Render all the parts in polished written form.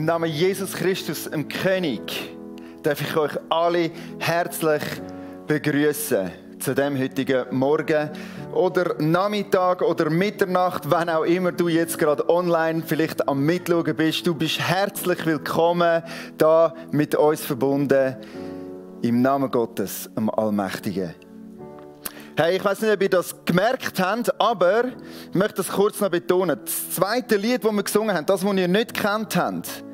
Namen Jesus Christus, dem König, darf ich euch alle herzlich begrüßen zu dem heutigen Morgen oder Nachmittag oder Mitternacht, wann auch immer du jetzt gerade online vielleicht am Mitschauen bist. Du bist herzlich willkommen, da mit uns verbunden, im Namen Gottes, dem Allmächtigen. Hey, ich weiß nicht, ob ihr das gemerkt habt, aber ich möchte das kurz noch betonen. Das zweite Lied, das wir gesungen haben, das, das ihr nicht gekannt habt,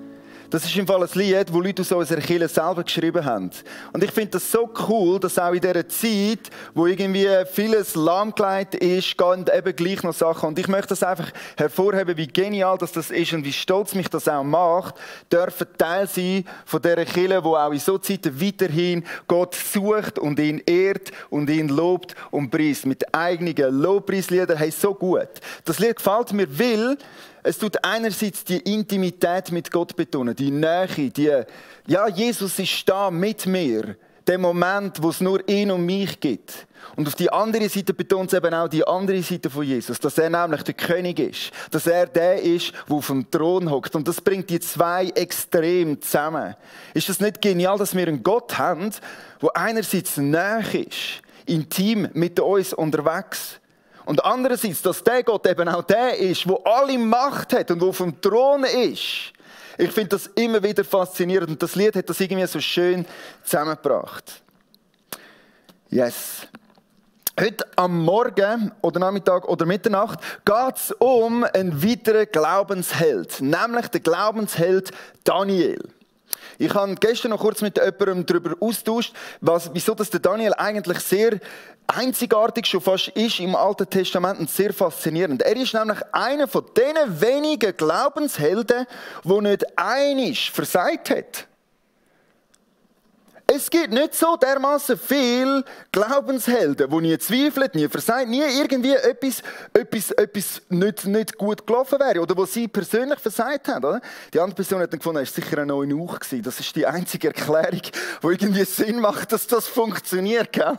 das ist im Fall ein Lied, das Leute aus unserer Kirche selber geschrieben haben. Und ich finde das so cool, dass auch in dieser Zeit, wo irgendwie vieles lahmgelegt ist, gehen eben gleich noch Sachen. Und ich möchte das einfach hervorheben, wie genial das ist und wie stolz mich das auch macht, dürfen Teil sein von dieser Kirche, die auch in so Zeiten weiterhin Gott sucht und ihn ehrt und ihn lobt und preist. Mit eigenen Lobpreisliedern. Hey, so gut. Das Lied gefällt mir, weil es tut einerseits die Intimität mit Gott betonen, die Nähe, ja, Jesus ist da mit mir. Der Moment, wo es nur ihn und mich gibt. Und auf die andere Seite betont es eben auch die andere Seite von Jesus, dass er nämlich der König ist. Dass er der ist, der auf dem Thron hockt. Und das bringt die zwei extrem zusammen. Ist das nicht genial, dass wir einen Gott haben, der einerseits nahe ist, intim mit uns unterwegs. Und andererseits, dass der Gott eben auch der ist, der alle Macht hat und der auf dem Thron ist. Ich finde das immer wieder faszinierend und das Lied hat das irgendwie so schön zusammengebracht. Yes. Heute am Morgen oder Nachmittag oder Mitternacht geht es um einen weiteren Glaubensheld, nämlich den Glaubensheld Daniel. Ich habe gestern noch kurz mit jemandem darüber austauscht, wieso der Daniel eigentlich sehr einzigartig schon fast ist im Alten Testament und sehr faszinierend. Er ist nämlich einer von diesen wenigen Glaubenshelden, der nicht einmal versagt hat. Es gibt nicht so dermaßen viele Glaubenshelden, die nie zweifeln, nie versagt, nie irgendwie etwas nicht gut gelaufen wäre oder wo sie persönlich versagt haben. Oder? Die andere Person hat dann gefunden, es war sicher ein neuer Nuch. Das ist die einzige Erklärung, die irgendwie Sinn macht, dass das funktioniert. Gell?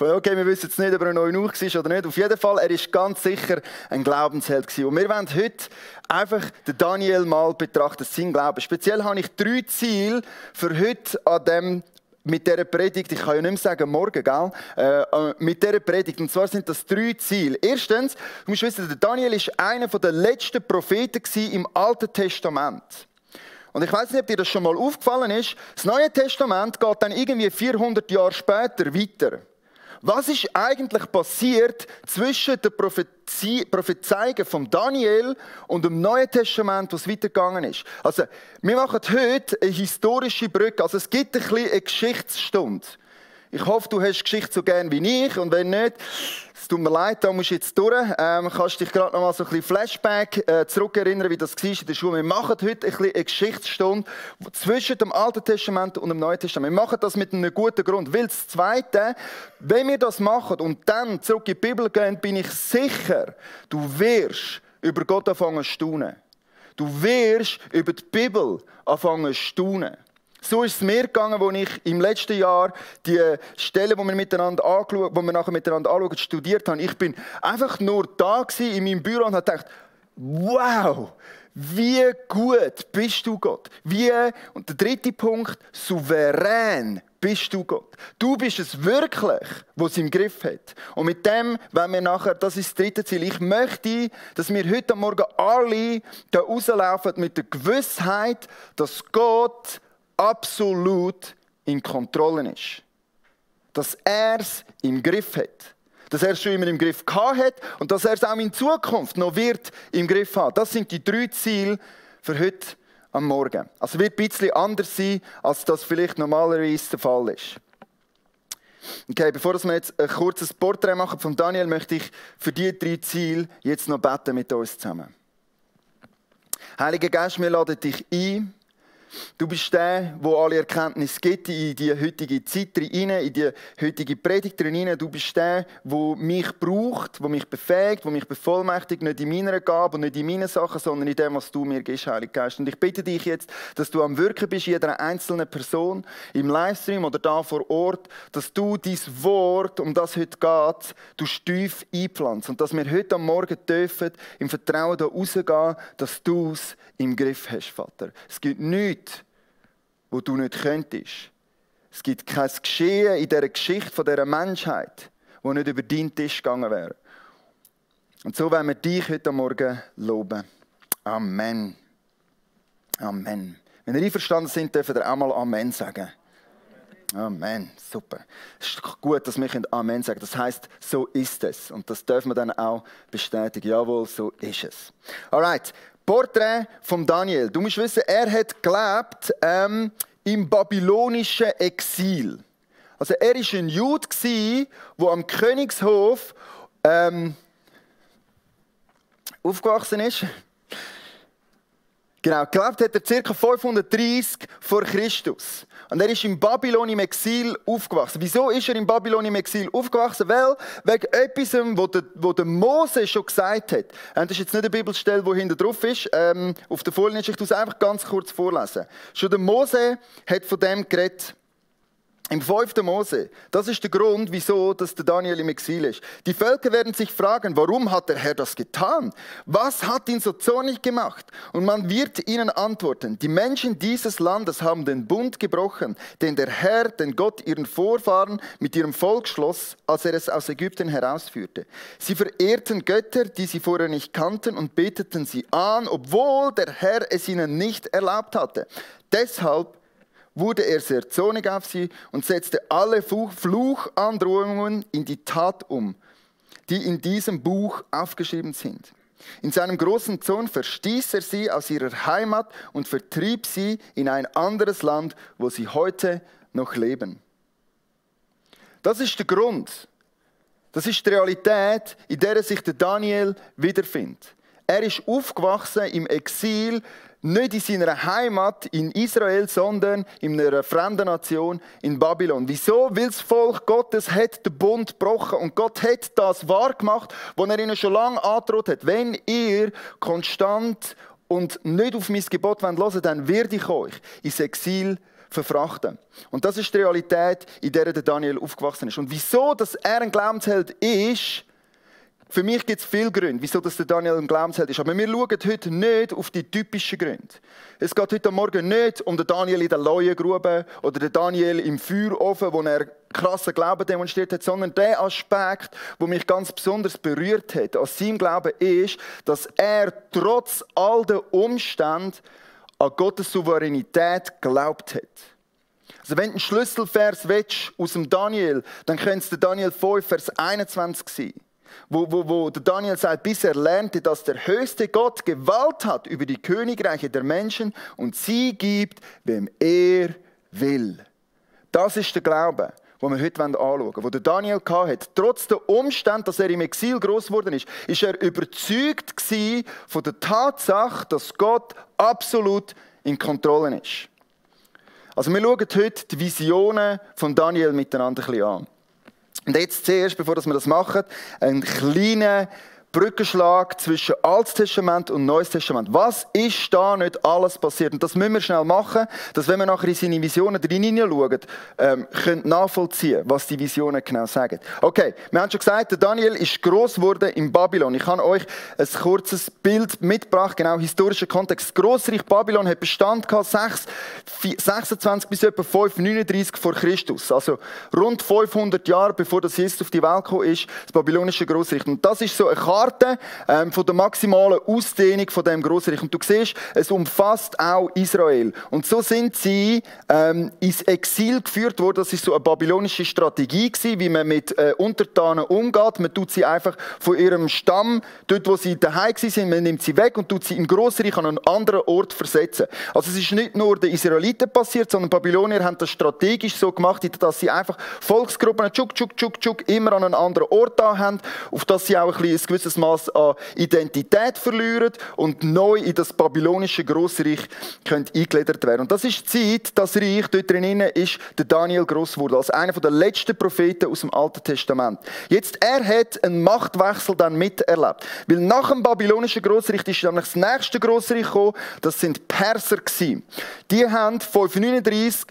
Okay, wir wissen jetzt nicht, ob er ein neuer Nuch war oder nicht. Auf jeden Fall, er ist ganz sicher ein Glaubensheld gewesen. Und wir wollen heute einfach den Daniel mal betrachten, sein Glauben. Speziell habe ich 3 Ziele für heute mit dieser Predigt, ich kann ja nicht mehr sagen morgen, gell? Mit dieser Predigt. Und zwar sind das 3 Ziele. Erstens, du musst wissen, der Daniel war einer der letzten Propheten im Alten Testament. Und ich weiß nicht, ob dir das schon mal aufgefallen ist, das Neue Testament geht dann irgendwie 400 Jahre später weiter. Was ist eigentlich passiert zwischen den Prophezeiungen von Daniel und dem Neuen Testament, was weitergegangen ist? Also, wir machen heute eine historische Brücke. Also, es gibt ein bisschen eine Geschichtsstunde. Ich hoffe, du hast Geschichte so gern wie ich. Und wenn nicht, es tut mir leid, da musst du jetzt durch. Kannst dich gerade noch mal so ein bisschen Flashback zurückerinnern, wie das war in der Schule. Wir machen heute ein bisschen eine Geschichtsstunde zwischen dem Alten Testament und dem Neuen Testament. Wir machen das mit einem guten Grund. Weil das Zweite, wenn wir das machen und dann zurück in die Bibel gehen, bin ich sicher, du wirst über Gott anfangen zu staunen. Du wirst über die Bibel anfangen zu staunen. So ist es mir gegangen, als ich im letzten Jahr die Stellen, die wir nachher miteinander anschauen, studiert habe. Ich bin einfach nur da in meinem Büro und habe gedacht, wow, wie gut bist du, Gott. Und der dritte Punkt, souverän bist du, Gott. Du bist es wirklich, was es im Griff hat. Und mit dem wollen wir nachher, das ist das dritte Ziel, ich möchte, dass wir heute Morgen alle da rauslaufen mit der Gewissheit, dass Gott absolut in Kontrolle ist. Dass er es im Griff hat. Dass er es schon immer im Griff gehabt hat und dass er es auch in Zukunft noch wird im Griff haben. Das sind die 3 Ziele für heute am Morgen. Also wird ein bisschen anders sein, als das vielleicht normalerweise der Fall ist. Okay, bevor wir jetzt ein kurzes Porträt machen von Daniel, möchte ich für diese 3 Ziele jetzt noch beten mit uns zusammen. Heiliger Geist, wir laden dich ein, Du bist der, der alle Erkenntnis gibt in die heutige Zeit hinein, in die heutige Predigt hinein. Du bist der, der mich braucht, der mich befähigt, der mich bevollmächtigt, nicht in meiner Gabe und nicht in meinen Sachen, sondern in dem, was du mir gibst, Heiliger Geist. Und ich bitte dich jetzt, dass du am Wirken bist, jeder einzelnen Person, im Livestream oder da vor Ort, dass du dein Wort, um das heute geht, du tief einpflanzt. Und dass wir heute am Morgen dürfen, im Vertrauen da rausgehen, dass du es im Griff hast, Vater. Es gibt nichts, wo du nicht könntest. Es gibt kein Geschehen in dieser Geschichte von dieser Menschheit, wo nicht über deinen Tisch gegangen wäre. Und so wollen wir dich heute Morgen loben. Amen. Amen. Wenn ihr einverstanden seid, dürft ihr auch mal Amen sagen. Amen. Super. Es ist gut, dass wir Amen sagen können. Das heisst, so ist es. Und das dürfen wir dann auch bestätigen. Jawohl, so ist es. Alright. Porträt von Daniel. Du musst wissen, er hat gelebt im babylonischen Exil. Also er war ein Jude, der am Königshof aufgewachsen ist. Genau, gelebt hat er ca. 530 vor Christus. Und er ist in Babylon im Exil aufgewachsen. Wieso ist er in Babylon im Exil aufgewachsen? Weil wegen etwas, was der Mose schon gesagt hat. Das ist jetzt nicht eine Bibelstelle, die hinten drauf ist. Auf der Folie, ich tue es einfach ganz kurz vorlesen. Schon der Mose hat von dem geredet. Im 5. Mose, das ist der Grund, wieso dass der Daniel im Exil ist. Die Völker werden sich fragen, warum hat der Herr das getan? Was hat ihn so zornig gemacht? Und man wird ihnen antworten, die Menschen dieses Landes haben den Bund gebrochen, den der Herr, den Gott ihren Vorfahren mit ihrem Volk schloss, als er es aus Ägypten herausführte. Sie verehrten Götter, die sie vorher nicht kannten, und beteten sie an, obwohl der Herr es ihnen nicht erlaubt hatte. Deshalb wurde er sehr zornig auf sie und setzte alle Fluchandrohungen in die Tat um, die in diesem Buch aufgeschrieben sind. In seinem großen Zorn verstieß er sie aus ihrer Heimat und vertrieb sie in ein anderes Land, wo sie heute noch leben. Das ist der Grund. Das ist die Realität, in der sich der Daniel wiederfindet. Er ist aufgewachsen im Exil, nicht in seiner Heimat in Israel, sondern in einer fremden Nation in Babylon. Wieso? Weil das Volk Gottes hat den Bund gebrochen und Gott hat das wahrgemacht, was er ihnen schon lange angedroht hat. Wenn ihr konstant und nicht auf mein Gebot hören wollt, dann werde ich euch ins Exil verfrachten. Und das ist die Realität, in der der Daniel aufgewachsen ist. Und wieso, dass er ein Glaubensheld ist, für mich gibt es viele Gründe, wieso der Daniel ein Glaubensheld ist. Aber wir schauen heute nicht auf die typischen Gründe. Es geht heute Morgen nicht um den Daniel in der Leuengrube oder den Daniel im Feuerofen, wo er krassen Glauben demonstriert hat, sondern der Aspekt, der mich ganz besonders berührt hat an seinem Glauben, ist, dass er trotz all der Umstände an Gottes Souveränität geglaubt hat. Also wenn du einen Schlüsselvers willst aus dem Daniel, dann könnte es der Daniel 5, Vers 21 sein. Wo der Daniel sagt, bis er lernte, dass der höchste Gott Gewalt hat über die Königreiche der Menschen und sie gibt, wem er will. Das ist der Glaube, den wir heute anschauen wollen. Wo der Daniel hatte, trotz der Umstände, dass er im Exil groß geworden ist er überzeugt von der Tatsache, dass Gott absolut in Kontrolle ist. Also wir schauen heute die Visionen von Daniel miteinander ein bisschen an. Und jetzt zuerst, bevor wir das machen, einen kleinen Brückenschlag zwischen Altes Testament und Neues Testament. Was ist da nicht alles passiert? Und das müssen wir schnell machen, dass wenn wir nachher in seine Visionen hineinschauen, können nachvollziehen, was die Visionen genau sagen. Okay, wir haben schon gesagt, der Daniel ist gross geworden in Babylon. Ich habe euch ein kurzes Bild mitgebracht, genau historischer Kontext. Das Grossreich Babylon hat Bestand gehabt, 26 bis etwa 539 vor Christus. Also rund 500 Jahre, bevor das Jesus auf die Welt gekommen ist, das babylonische Grossreich. Und das ist so eine Karte von der maximalen Ausdehnung von dem Grossreich. Und du siehst, es umfasst auch Israel. Und so sind sie ins Exil geführt worden. Das ist so eine babylonische Strategie gewesen, wie man mit Untertanen umgeht. Man tut sie einfach von ihrem Stamm, dort wo sie daheim sind, man nimmt sie weg und tut sie im Grossreich an einen anderen Ort versetzen. Also es ist nicht nur den Israeliten passiert, sondern Babylonier haben das strategisch so gemacht, dass sie einfach Volksgruppen immer an einen anderen Ort da haben, auf das sie auch ein gewisses gewisses Maß an Identität verlieren und neu in das babylonische Grossreich eingegliedert werden. Und das ist die Zeit, das Reich, dort drinnen ist der Daniel gross geworden, als einer der letzten Propheten aus dem Alten Testament. Jetzt, er hat einen Machtwechsel dann miterlebt. Weil nach dem babylonischen Grossreich ist nämlich das nächste Grossreich gekommen, das sind Perser gewesen. Die haben 539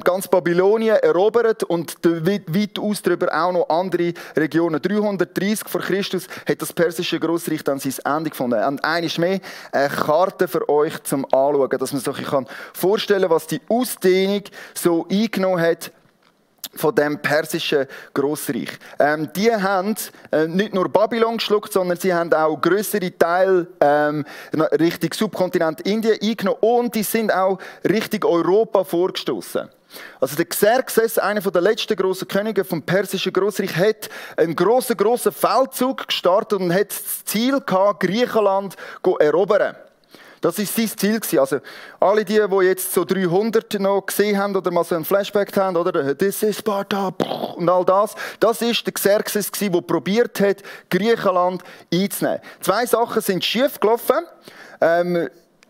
ganz Babylonien erobert und weitaus darüber auch noch andere Regionen. 330 vor Christus hat das persische Grossreich dann sein Ende gefunden. Und eines mehr, eine Karte für euch zum Anschauen, dass man sich vorstellen kann, was die Ausdehnung so eingenommen hat von dem persischen Grossreich. Die haben nicht nur Babylon geschluckt, sondern sie haben auch grössere Teile Richtung Subkontinent Indien eingenommen und die sind auch Richtung Europa vorgestoßen. Also der Xerxes, einer der letzten grossen Könige vom persischen Grossreich, hat einen grossen Feldzug gestartet und hat das Ziel gehabt, Griechenland zu erobern. Das war sein Ziel. Also alle die jetzt so 300 noch gesehen haben oder mal so ein Flashback haben, oder «This is Sparta» und all das, das war der Xerxes, der probiert hat, Griechenland einzunehmen. Zwei Sachen sind schief gelaufen.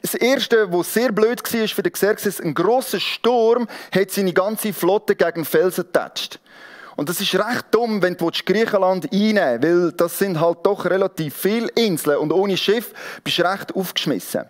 Das Erste, was sehr blöd war für den Xerxes, ein grosser Sturm hat seine ganze Flotte gegen Felsen getatscht. Und das ist recht dumm, wenn du Griechenland einnehmen willst, weil das sind halt doch relativ viele Inseln und ohne Schiff bist du recht aufgeschmissen.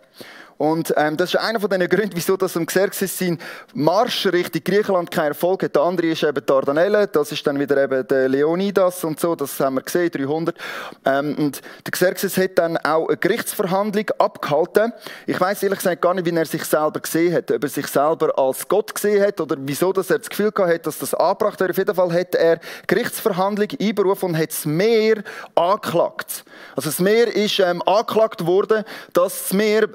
Und das ist einer von den Gründen, wieso das Xerxes sein Marsch Richtung Griechenland keinen Erfolg hat. Der andere ist eben die Dardanellen, das ist dann wieder eben der Leonidas und so, das haben wir gesehen, 300. Und der Xerxes hat dann auch eine Gerichtsverhandlung abgehalten. Ich weiss ehrlich gesagt gar nicht, wie er sich selber gesehen hat, ob er sich selber als Gott gesehen hat oder wieso dass er das Gefühl gehabt hat, dass das angebracht wäre. Auf jeden Fall hat er Gerichtsverhandlung einberufen und hat das Meer angeklagt. Also das Meer ist angeklagt worden, dass das Meer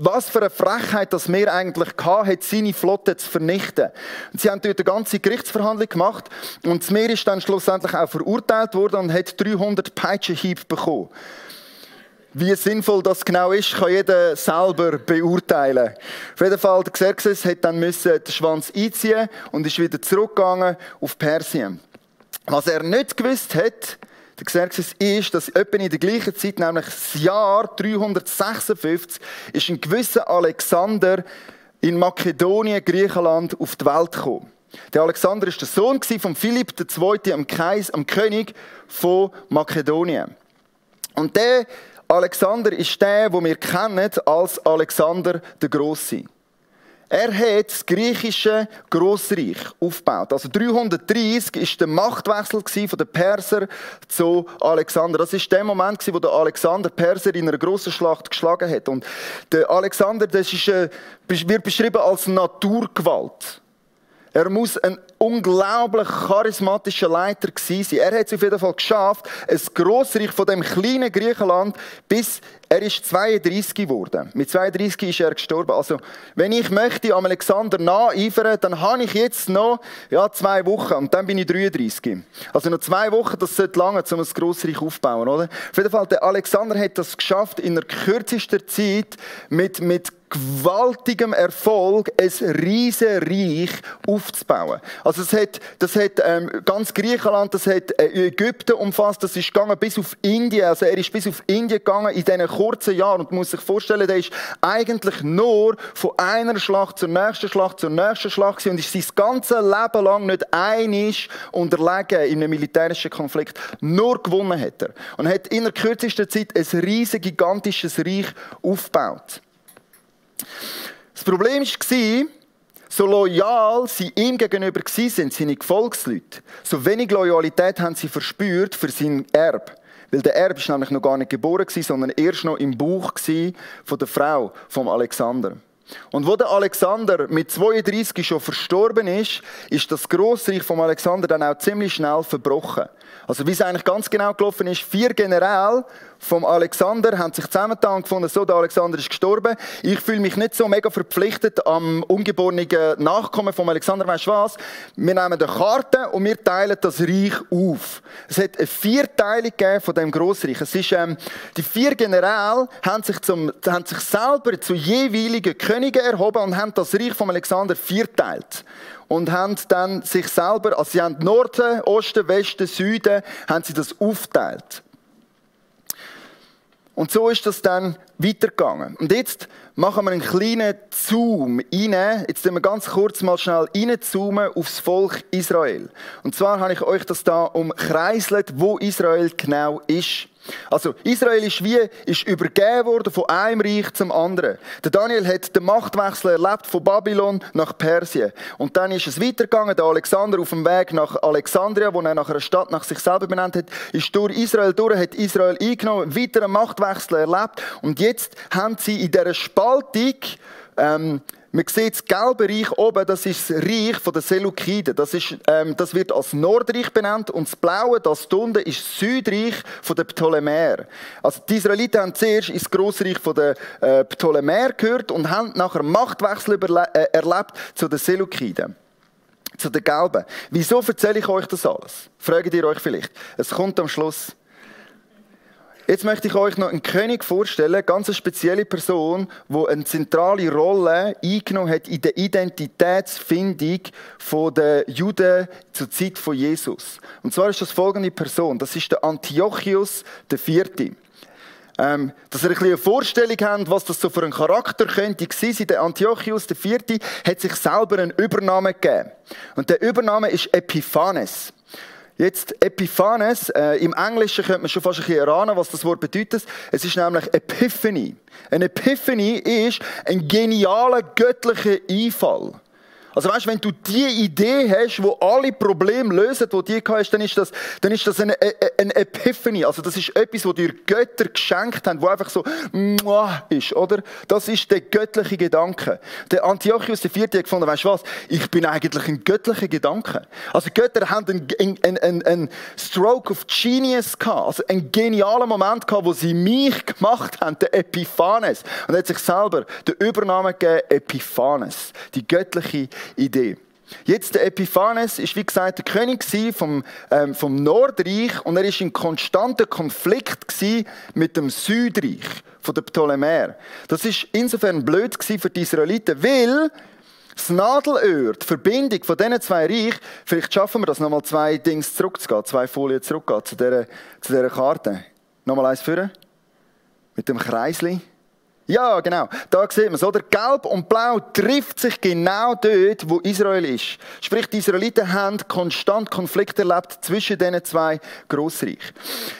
was für eine Frechheit das Meer eigentlich hatte, seine Flotte zu vernichten. Und sie haben dort eine ganze Gerichtsverhandlung gemacht und das Meer ist dann schlussendlich auch verurteilt worden und hat 300 Peitschenhiebe bekommen. Wie sinnvoll das genau ist, kann jeder selber beurteilen. Auf jeden Fall, der Xerxes hat dann den Schwanz einziehen und ist wieder zurückgegangen auf Persien. Was er nicht gewusst hat, der Xerxes ist, dass etwa in der gleichen Zeit, nämlich das Jahr 356, ist ein gewisser Alexander in Makedonien, Griechenland, auf die Welt gekommen. Der Alexander war der Sohn von Philipp II., am König von Makedonien. Und der Alexander ist der, den wir kennen als Alexander der Grosse. Er hat das griechische Grossreich aufgebaut. Also 330 war der Machtwechsel von den Persern zu Alexander. Das war der Moment, wo der Alexander Perser in einer grossen Schlacht geschlagen hat. Und der Alexander, wird beschrieben als Naturgewalt. Er muss ein unglaublich charismatischer Leiter gewesen sein. Er hat es auf jeden Fall geschafft, ein Grossreich von dem kleinen Griechenland, bis er ist 32 geworden. Mit 32 ist er gestorben. Also, wenn ich möchte am Alexander nacheifern, dann habe ich jetzt noch 2 Wochen und dann bin ich 33. Also noch 2 Wochen, das sollte lange, um ein Grossreich aufzubauen, oder? Auf jeden Fall, der Alexander hat das geschafft, in der kürzesten Zeit mit gewaltigem Erfolg ein riesen Reich aufzubauen. Also das hat ganz Griechenland, das hat Ägypten umfasst, das ist gegangen bis auf Indien. Also er ist bis auf Indien gegangen in diesen kurzen Jahren und muss sich vorstellen, der ist eigentlich nur von einer Schlacht zur nächsten Schlacht gewesen und ist sein ganzes Leben lang nicht einig unterlegen in einem militärischen Konflikt. Nur gewonnen hat er. Und hat in der kürzesten Zeit ein riesiges, gigantisches Reich aufgebaut. Das Problem war, so loyal sie ihm gegenüber waren, seine Gefolgsleute, so wenig Loyalität haben sie verspürt für sein Erbe. Weil der Erbe war nämlich noch gar nicht geboren, sondern erst noch im Bauch von der Frau von Alexander. Und wo der Alexander mit 32 schon verstorben ist, ist das Grossreich von Alexander dann auch ziemlich schnell verbrochen. Also wie es eigentlich ganz genau gelaufen ist, 4 Generäle vom Alexander haben sich zusammengetan und gefunden, so, der Alexander ist gestorben. Ich fühle mich nicht so mega verpflichtet am ungeborenen Nachkommen von Alexander. Weißt du was? Wir nehmen eine Karte und wir teilen das Reich auf. Es hat eine Vierteilung gegeben von dem Grossreich. Es ist, die 4 Generäle haben sich selber zu jeweiligen Königen erhoben und haben das Reich von Alexander vierteilt. Und haben dann sich selber, also sie haben Norden, Osten, Westen, Süden, haben sie das aufgeteilt. Und so ist das dann weitergegangen. Und jetzt machen wir einen kleinen Zoom rein. Jetzt tun wir ganz kurz mal schnell reinzoomen aufs Volk Israel. Und zwar habe ich euch das da umkreiselt, wo Israel genau ist. Also Israel ist übergeben worden von einem Reich zum anderen. Der Daniel hat den Machtwechsel erlebt von Babylon nach Persien. Und dann ist es weitergegangen. Der Alexander auf dem Weg nach Alexandria, wo er nach einer Stadt nach sich selber benannt hat, ist durch Israel durch, hat Israel eingenommen, weiteren Machtwechsel erlebt. Und jetzt haben sie in dieser Spaltung, man sieht das gelbe Reich oben, das ist das Reich der Seleukiden. Das wird als Nordreich benannt. Und das blaue, das hier unten, ist das Südreich der Ptolemäer. Also die Israeliten haben zuerst ins Grossreich der Ptolemäer gehört und haben nachher Machtwechsel erlebt zu den Seleukiden. Zu den Gelben. Wieso erzähle ich euch das alles? Fragt ihr euch vielleicht. Es kommt am Schluss. Jetzt möchte ich euch noch einen König vorstellen, eine ganz spezielle Person, die eine zentrale Rolle eingenommen hat in der Identitätsfindung der Juden zur Zeit von Jesus. Und zwar ist das folgende Person, das ist der Antiochus IV. Dass ihr ein bisschen eine Vorstellung habt, was das so für ein Charakter könnte sein. Der Antiochus IV. Hat sich selber einen Übernamen gegeben. Und der Übername ist Epiphanes. Jetzt Epiphanes, im Englischen könnte man schon fast ein bisschen erahnen, was das Wort bedeutet. Es ist nämlich Epiphany. Eine Epiphany ist ein genialer göttlicher Einfall. Also weißt, wenn du die Idee hast, die alle Probleme lösen, die du hast, dann ist das eine Epiphany. Also das ist etwas, was dir Götter geschenkt haben, wo einfach so ist, oder? Das ist der göttliche Gedanke. Der Antiochus IV. hat gefunden, weißt du was? Ich bin eigentlich ein göttlicher Gedanke. Also Götter haben einen Stroke of Genius gehabt, also einen genialen Moment gehabt, wo sie mich gemacht haben, der Epiphanes. Und er hat sich selber den Übernamen gegeben, Epiphanes, die göttliche Idee. Jetzt der Epiphanes ist wie gesagt der König vom Nordreich und er ist in konstanten Konflikt mit dem Südreich von der Ptolemäer. Das ist insofern blöd für die Israeliten, weil das Nadelöhr, die Verbindung von diesen zwei Reichen, vielleicht schaffen wir das nochmal zwei Dings zurückzugehen, zwei Folien zurückzugehen zu dieser Karte. Nochmal eins führen. Mit dem Kreisli. Ja, genau. Da sieht man es, oder? Gelb und Blau trifft sich genau dort, wo Israel ist. Sprich, die Israeliten haben konstant Konflikte erlebt zwischen diesen zwei Grossreichen.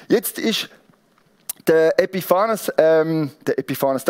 Jetzt ist der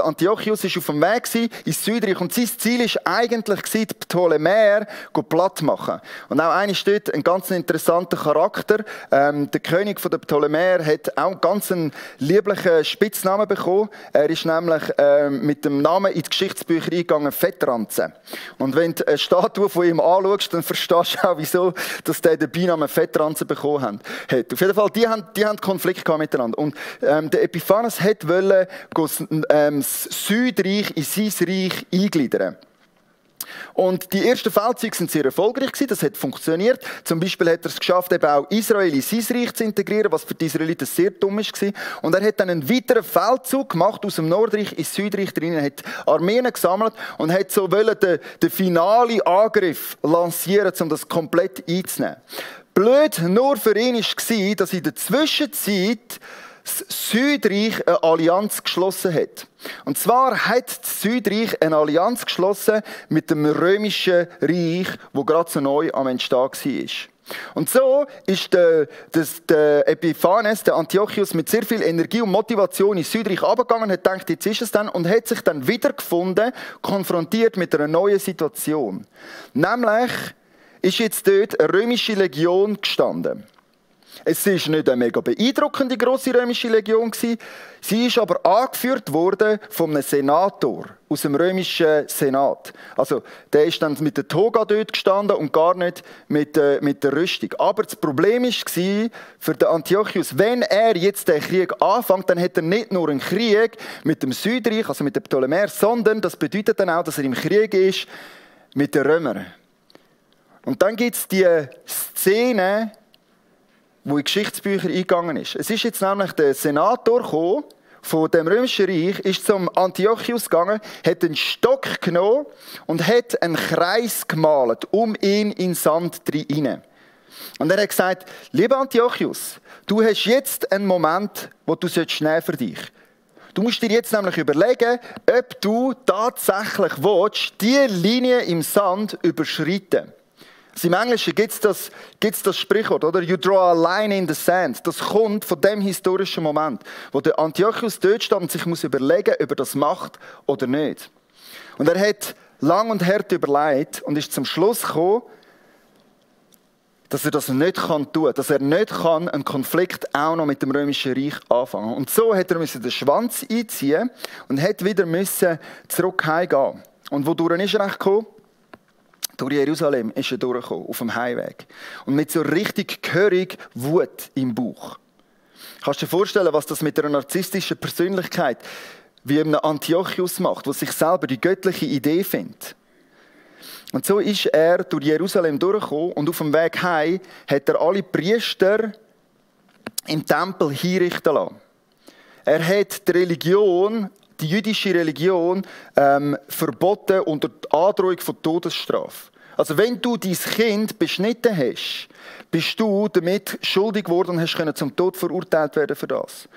Antiochus ist auf dem Weg ins Südreich und sein Ziel ist eigentlich die Ptolemäer platt machen. Und auch einer steht ein ganz interessanter Charakter. Der König der Ptolemäer hat auch einen ganz lieblichen Spitznamen bekommen. Er ist nämlich mit dem Namen in die Geschichtsbücher eingegangen, Fettranze. Und wenn du eine Statue von ihm anschaust, dann verstehst du auch, wieso dass der den Beinamen Fettranze bekommen hat. Auf jeden Fall, die haben Konflikt miteinander. Und der Epiphanes wollte das Südreich in sein Reich eingliedern. Und die ersten Feldzüge sind sehr erfolgreich gewesen, das hat funktioniert. Zum Beispiel hat er es geschafft, eben auch Israel in sein Reich zu integrieren, was für die Israeliten sehr dumm war. Und er hat dann einen weiteren Feldzug gemacht aus dem Nordreich ins Südreich drin, hat Armeen gesammelt und hat so den finalen Angriff lancieren, um das komplett einzunehmen. Blöd nur für ihn war, dass in der Zwischenzeit das Südreich eine Allianz geschlossen hat. Und zwar hat das Südreich eine Allianz geschlossen mit dem römischen Reich, wo gerade so neu am Entstehen war. Und so ist der Epiphanes, der Antiochus, mit sehr viel Energie und Motivation ins Südreich runtergegangen, hat gedacht, jetzt ist es dann, und hat sich dann wiedergefunden, konfrontiert mit einer neuen Situation. Nämlich ist jetzt dort eine römische Legion gestanden. Es war nicht eine mega beeindruckende grosse römische Legion. Sie ist aber angeführt worden von einem Senator aus dem römischen Senat. Also, der ist dann mit der Toga dort gestanden und gar nicht mit der Rüstung. Aber das Problem war für den Antiochus, wenn er jetzt den Krieg anfängt, dann hat er nicht nur einen Krieg mit dem Südreich, also mit den Ptolemäern, sondern das bedeutet dann auch, dass er im Krieg ist mit den Römern. Und dann gibt es die Szene, wo in Geschichtsbücher eingegangen ist. Es ist jetzt nämlich der Senator gekommen, von dem römischen Reich, ist zum Antiochus gegangen, hat einen Stock genommen und hat einen Kreis gemalt, um ihn in den Sand hinein. Und er hat gesagt, lieber Antiochus, du hast jetzt einen Moment, wo du schnell für dich. Du musst dir jetzt nämlich überlegen, ob du tatsächlich willst, diese Linie im Sand überschreiten. Also im Englischen gibt es das Sprichwort, oder? You draw a line in the sand. Das kommt von dem historischen Moment, wo der Antiochus dort steht und sich muss überlegen, ob er das macht oder nicht. Und er hat lang und hart überlegt und ist zum Schluss gekommen, dass er das nicht tun kann, dass er nicht einen Konflikt auch noch mit dem Römischen Reich anfangen kann. Und so hat er den Schwanz einziehen und hat wieder zurück heimgehen. Und wodurch ist er gekommen? Durch Jerusalem ist er durchgekommen, auf dem Heimweg. Und mit so richtig gehörig Wut im Bauch. Kannst du dir vorstellen, was das mit einer narzisstischen Persönlichkeit wie einem Antiochus macht, der sich selber die göttliche Idee findet? Und so ist er durch Jerusalem durchgekommen und auf dem Weg heim hat er alle Priester im Tempel hinrichten lassen. Er hat die Religion, die jüdische Religion, verboten unter Androhung von Todesstrafe. Also wenn du dein Kind beschnitten hast, bist du damit schuldig geworden und hast zum Tod verurteilt werden für das.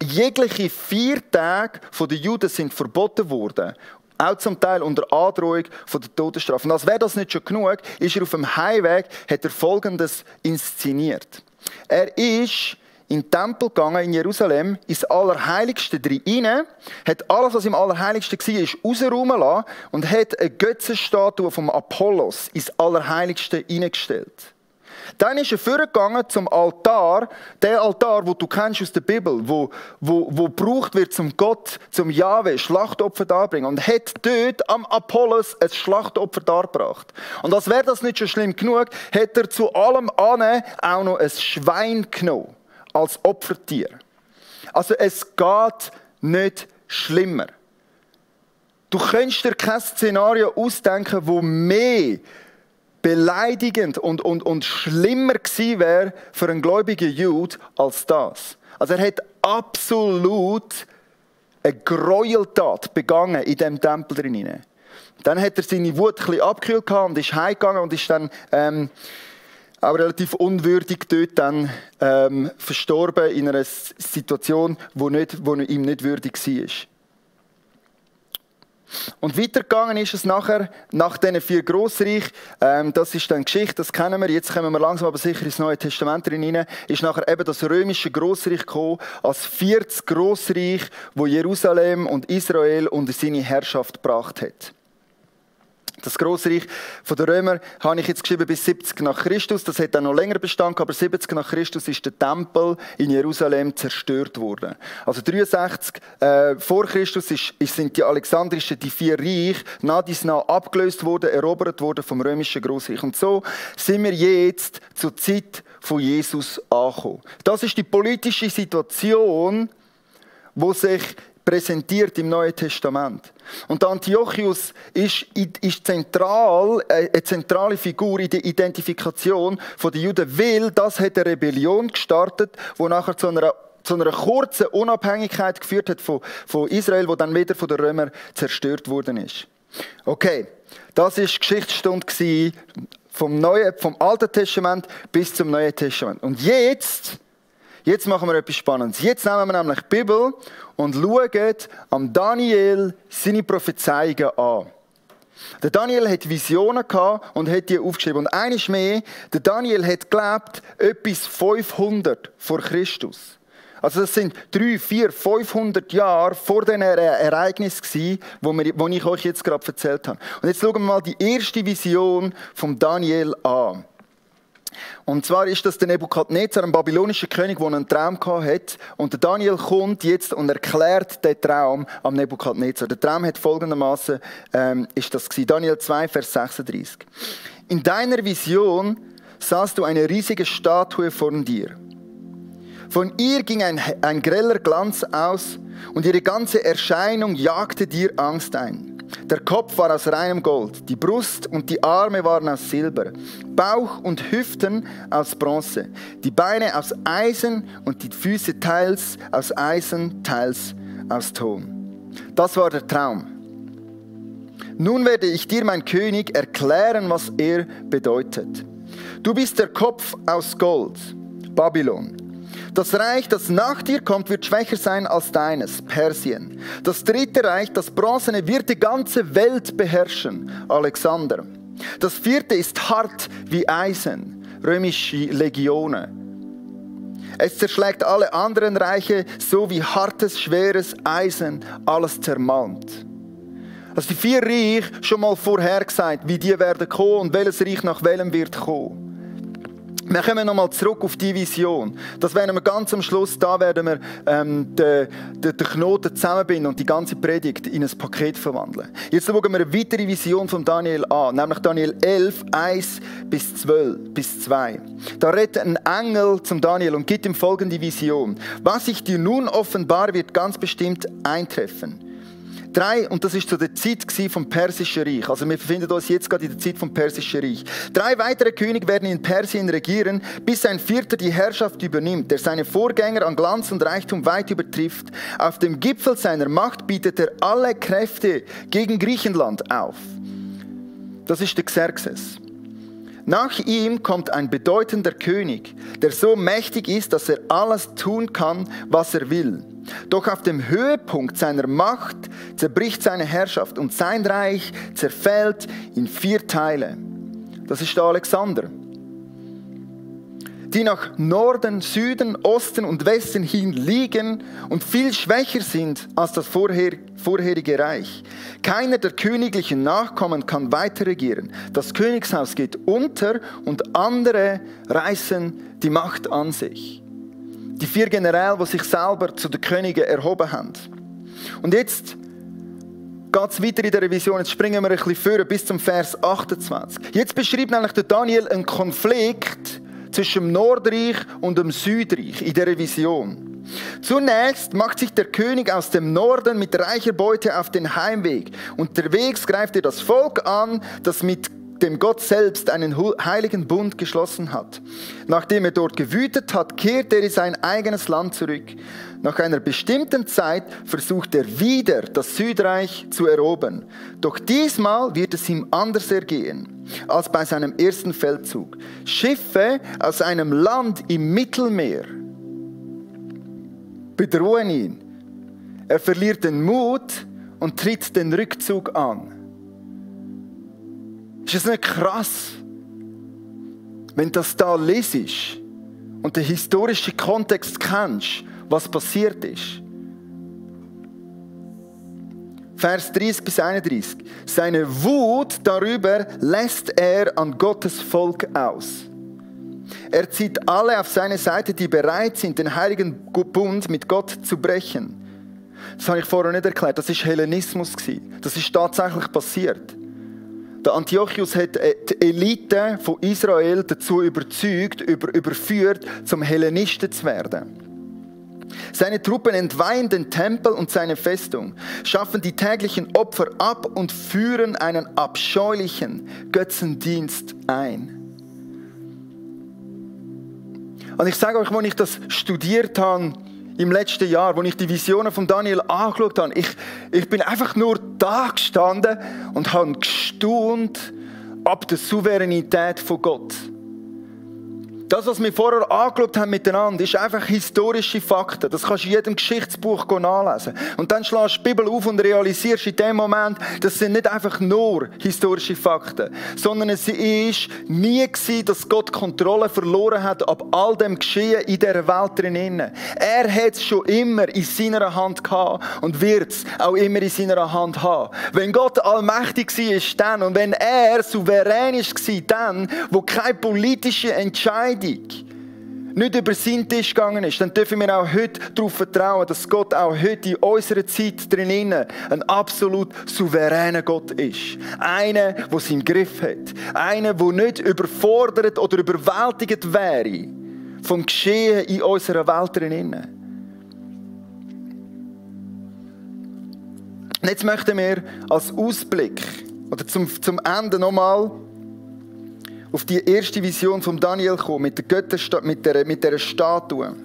Jegliche 4 Tage der Juden sind verboten worden. Auch zum Teil unter Androhung von der Todesstrafe. Und als wäre das nicht schon genug, ist er auf dem Heimweg, hat er Folgendes inszeniert. Er ist in den Tempel gegangen in Jerusalem, ins Allerheiligste rein, hat alles, was im Allerheiligsten war, rausräumen lassen und hat eine Götzenstatue vom Apollos ins Allerheiligste hineingestellt. Dann ist er vorgegangen zum Altar, der Altar, den du kennst aus der Bibel, wo gebraucht wird zum Gott, zum Jahwe, Schlachtopfer darbringen. Und hat dort am Apollos ein Schlachtopfer dargebracht. Und als wäre das nicht schon schlimm genug, hat er zu allem anderen auch noch ein Schwein genommen, als Opfertier. Also es geht nicht schlimmer. Du könntest dir kein Szenario ausdenken, wo mehr beleidigend und schlimmer gewesen wäre für einen gläubigen Jude als das. Also er hat absolut eine Gräueltat begangen in diesem Tempel drin. Dann hat er seine Wut ein bisschen abgekühlt und ist heimgegangen und ist dann auch relativ unwürdig dort dann verstorben in einer Situation, wo ihm nicht würdig war. Und weitergegangen ist es nachher, nach diesen 4 Grossreichen, das ist dann Geschichte, das kennen wir, jetzt kommen wir langsam aber sicher ins Neue Testament hinein, ist nachher eben das römische Grossreich gekommen, als 40 Grossreich, wo Jerusalem und Israel unter seine Herrschaft gebracht hat. Das Grossreich der Römer habe ich jetzt geschrieben bis 70 nach Christus. Das hat dann noch länger bestanden, aber 70 nach Christus ist der Tempel in Jerusalem zerstört worden. Also 63 vor Christus sind die alexandrischen, die 4 Reiche nach dies nach abgelöst worden, erobert worden vom römischen Grossreich. Und so sind wir jetzt zur Zeit von Jesus angekommen. Das ist die politische Situation, wo sich präsentiert im Neuen Testament. Und Antiochus ist zentral, eine zentrale Figur in der Identifikation der Juden, weil das hat eine Rebellion gestartet, die nachher zu einer kurzen Unabhängigkeit geführt hat von Israel, die dann wieder von den Römern zerstört worden ist. Okay, das war die Geschichtsstunde vom Alten Testament bis zum Neuen Testament. Und jetzt machen wir etwas Spannendes. Jetzt nehmen wir nämlich die Bibel und schauen am Daniel seine Prophezeiungen an. Der Daniel hat Visionen gehabt und hat die aufgeschrieben. Und eines mehr, der Daniel hat gelebt etwas 500 vor Christus. Also das sind 300, 400, 500 Jahre vor diesen Ereignissen gewesen, die ich euch jetzt gerade erzählt habe. Und jetzt schauen wir mal die erste Vision von Daniel an. Und zwar ist das der Nebukadnezar, ein babylonischer König, der einen Traum hatte. Und der Daniel kommt jetzt und erklärt den Traum am Nebukadnezar. Der Traum hat folgendermaßen ist das gewesen. Daniel 2, Vers 36. In deiner Vision sahst du eine riesige Statue vor dir. Von ihr ging ein greller Glanz aus und ihre ganze Erscheinung jagte dir Angst ein. Der Kopf war aus reinem Gold, die Brust und die Arme waren aus Silber, Bauch und Hüften aus Bronze, die Beine aus Eisen und die Füße teils aus Eisen, teils aus Ton. Das war der Traum. Nun werde ich dir, mein König, erklären, was er bedeutet. Du bist der Kopf aus Gold, Babylon. Das Reich, das nach dir kommt, wird schwächer sein als deines, Persien. Das dritte Reich, das bronzene, wird die ganze Welt beherrschen, Alexander. Das vierte ist hart wie Eisen, römische Legionen. Es zerschlägt alle anderen Reiche, so wie hartes, schweres Eisen alles zermalmt. Also die 4 Reiche schon mal vorhergesagt, wie die werden kommen und welches Reich nach welchem wird kommen. Wir kommen nochmal zurück auf die Vision. Das werden wir ganz am Schluss, da werden wir den Knoten zusammenbinden und die ganze Predigt in ein Paket verwandeln. Jetzt schauen wir eine weitere Vision von Daniel an, nämlich Daniel 11, 1 bis 2. Da redet ein Engel zum Daniel und gibt ihm folgende Vision. Was sich dir nun offenbar wird ganz bestimmt eintreffen. 3, und das ist zu der Zeit vom Persischen Reich. Also wir befinden uns jetzt gerade in der Zeit vom Persischen Reich. 3 weitere Könige werden in Persien regieren, bis ein 4. die Herrschaft übernimmt, der seine Vorgänger an Glanz und Reichtum weit übertrifft. Auf dem Gipfel seiner Macht bietet er alle Kräfte gegen Griechenland auf. Das ist der Xerxes. Nach ihm kommt ein bedeutender König, der so mächtig ist, dass er alles tun kann, was er will. Doch auf dem Höhepunkt seiner Macht zerbricht seine Herrschaft und sein Reich zerfällt in 4 Teile. Das ist der Alexander. Die nach Norden, Süden, Osten und Westen hin liegen und viel schwächer sind als das vorherige Reich. Keiner der königlichen Nachkommen kann weiter regieren. Das Königshaus geht unter und andere reißen die Macht an sich. Die 4 Generäle, die sich selber zu den Königen erhoben haben. Und jetzt geht es weiter in der Revision. Jetzt springen wir ein bisschen vor bis zum Vers 28. Jetzt beschreibt nämlich der Daniel einen Konflikt zwischen dem Nordreich und dem Südreich in der Vision. Zunächst macht sich der König aus dem Norden mit reicher Beute auf den Heimweg. Unterwegs greift er das Volk an, das mit dem Gott selbst einen heiligen Bund geschlossen hat. Nachdem er dort gewütet hat, kehrt er in sein eigenes Land zurück. Nach einer bestimmten Zeit versucht er wieder, das Südreich zu erobern. Doch diesmal wird es ihm anders ergehen als bei seinem ersten Feldzug. Schiffe aus einem Land im Mittelmeer bedrohen ihn. Er verliert den Mut und tritt den Rückzug an. Ist es nicht krass, wenn du das da lesest und den historischen Kontext kennst, was passiert ist? Vers 30 bis 31. Seine Wut darüber lässt er an Gottes Volk aus. Er zieht alle auf seine Seite, die bereit sind, den heiligen Bund mit Gott zu brechen. Das habe ich vorher nicht erklärt. Das war Hellenismus. Das ist tatsächlich passiert. Der Antiochus hat die Elite von Israel dazu überführt, zum Hellenisten zu werden. Seine Truppen entweihen den Tempel und seine Festung, schaffen die täglichen Opfer ab und führen einen abscheulichen Götzendienst ein. Und ich sage euch, als ich das studiert habe, im letzten Jahr, als ich die Visionen von Daniel angeschaut habe, ich bin einfach nur da gestanden und habe gestaunt ab der Souveränität von Gott. Das, was wir vorher angeschaut haben miteinander, ist einfach historische Fakten. Das kannst du in jedem Geschichtsbuch nachlesen. Und dann schlägst du die Bibel auf und realisierst in dem Moment, das sind nicht einfach nur historische Fakten, sondern es war nie gewesen, dass Gott Kontrolle verloren hat ab all dem Geschehen in dieser Welt drin. Er hat es schon immer in seiner Hand gehabt und wird es auch immer in seiner Hand haben. Wenn Gott allmächtig war, dann, und wenn er souverän war, dann, wo keine politische Entscheidung nicht über seinen Tisch gegangen ist, dann dürfen wir auch heute darauf vertrauen, dass Gott auch heute in unserer Zeit drinnen ein absolut souveräner Gott ist. Einer, der es im Griff hat. Einer, der nicht überfordert oder überwältigt wäre vom Geschehen in unserer Welt drinnen. Und jetzt möchten wir als Ausblick oder zum Ende nochmal auf die erste Vision von Daniel kommen, mit der Statue.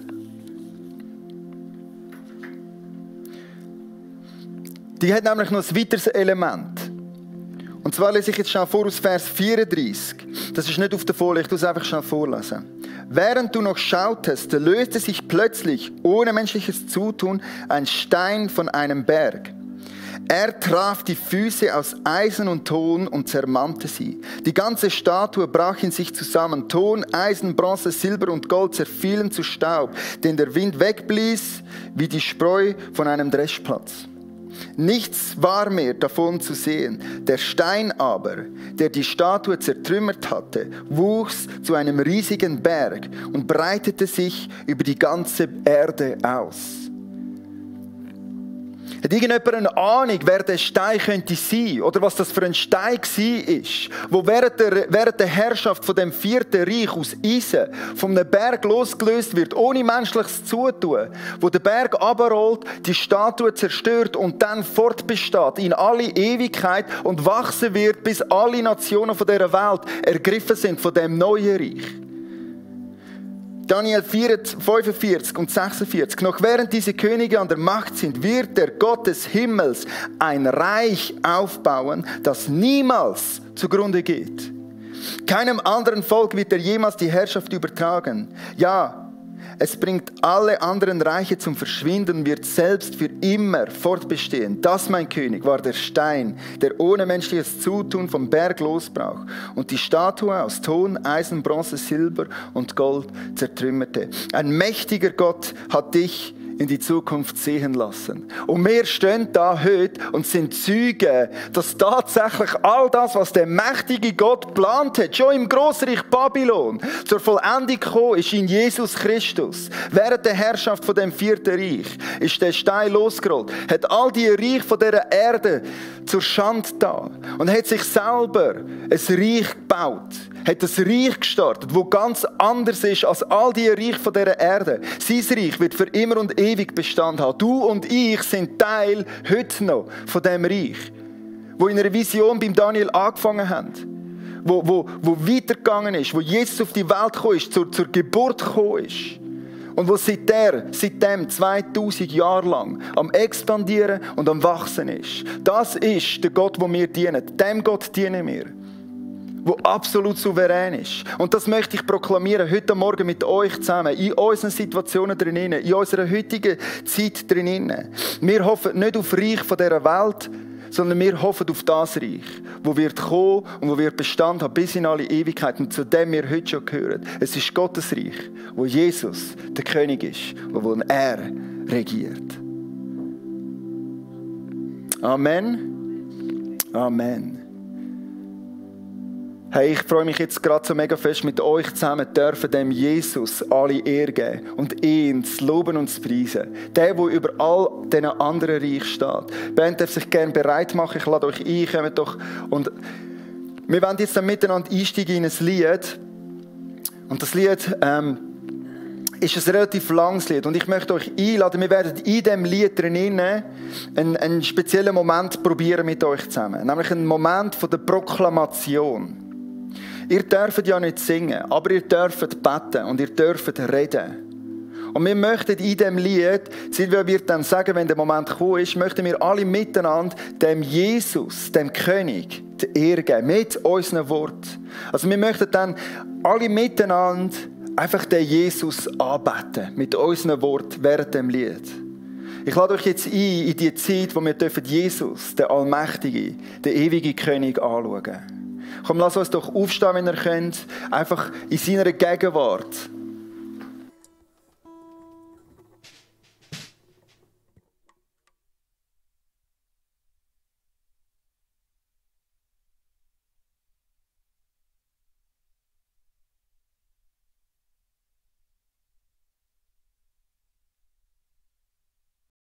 Die hat nämlich noch ein weiteres Element. Und zwar lese ich jetzt schnell vor aus Vers 34. Das ist nicht auf der Folie, ich tue es einfach schnell vorlesen. Während du noch schautest, löste sich plötzlich, ohne menschliches Zutun, ein Stein von einem Berg. Er traf die Füße aus Eisen und Ton und zermalte sie. Die ganze Statue brach in sich zusammen. Ton, Eisen, Bronze, Silber und Gold zerfielen zu Staub, den der Wind wegblies wie die Spreu von einem Dreschplatz. Nichts war mehr davon zu sehen. Der Stein aber, der die Statue zertrümmert hatte, wuchs zu einem riesigen Berg und breitete sich über die ganze Erde aus. Hat irgendjemand eine Ahnung, wer der Stein könnte sein? Oder was das für ein Stein war? Wo während der Herrschaft von dem 4. Reich aus Eisen von einem Berg losgelöst wird, ohne menschliches Zutun. Wo der Berg runterrollt, die Statue zerstört und dann fortbesteht in alle Ewigkeit und wachsen wird, bis alle Nationen von dieser Welt ergriffen sind von dem neuen Reich. Daniel 4, 45 und 46. Noch während diese Könige an der Macht sind, wird der Gott des Himmels ein Reich aufbauen, das niemals zugrunde geht. Keinem anderen Volk wird er jemals die Herrschaft übertragen. Ja, es bringt alle anderen Reiche zum Verschwinden und wird selbst für immer fortbestehen. Das, mein König, war der Stein, der ohne menschliches Zutun vom Berg losbrach und die Statue aus Ton, Eisen, Bronze, Silber und Gold zertrümmerte. Ein mächtiger Gott hat dich in die Zukunft sehen lassen. Und wir stehen da heute und sind Zeugen, dass tatsächlich all das, was der mächtige Gott geplant hat, schon im Grossreich Babylon zur Vollendung gekommen ist in Jesus Christus. Während der Herrschaft von dem 4. Reich ist der Stein losgerollt, hat all die Reich von dieser Erde zur Schande da und hat sich selber ein Reich gebaut. Hat ein Reich gestartet, das ganz anders ist als all die Reiche von dieser Erde. Sein Reich wird für immer und ewig Bestand haben. Du und ich sind Teil heute noch von diesem Reich, wo in einer Vision beim Daniel angefangen hat, wo weitergegangen ist, wo Jesus auf die Welt gekommen ist, zur Geburt gekommen ist. Und wo seitdem 2000 Jahre lang am Expandieren und am Wachsen ist. Das ist der Gott, den wir dienen. Dem Gott dienen wir. Wo absolut souverän ist. Und das möchte ich proklamieren heute Morgen mit euch zusammen, in unseren Situationen drinnen, in unserer heutigen Zeit drinnen. Wir hoffen nicht auf Reich von dieser Welt, sondern wir hoffen auf das Reich, wo wird kommen und wo wird Bestand haben bis in alle Ewigkeit und zu dem wir heute schon gehören. Es ist Gottes Reich, wo Jesus der König ist, wo er regiert. Amen. Amen. Hey, ich freue mich jetzt gerade so mega fest mit euch zusammen, dürfen dem Jesus alle Ehre geben und ihn zu loben und zu preisen. Der über all diesen anderen Reich steht. Die Band darf sich gerne bereit machen, ich lade euch ein, kommt doch. Und wir werden jetzt dann miteinander einsteigen in ein Lied. Und das Lied ist ein relativ langes Lied. Und ich möchte euch einladen, wir werden in diesem Lied drinnen einen speziellen Moment probieren mit euch zusammen. Nämlich einen Moment von der Proklamation. Ihr dürft ja nicht singen, aber ihr dürft beten und ihr dürft reden. Und wir möchten in diesem Lied, Silvia wird dann sagen, wenn der Moment gekommen ist, möchten wir alle miteinander dem Jesus, dem König, die Ehre geben, mit unseren Worten. Also wir möchten dann alle miteinander einfach den Jesus anbeten, mit unseren Worten während dem Lied. Ich lade euch jetzt ein in die Zeit, wo wir Jesus, den Allmächtigen, den ewigen König, anschauen. Komm, lass uns doch aufstehen, wenn ihr könnt, einfach in seiner Gegenwart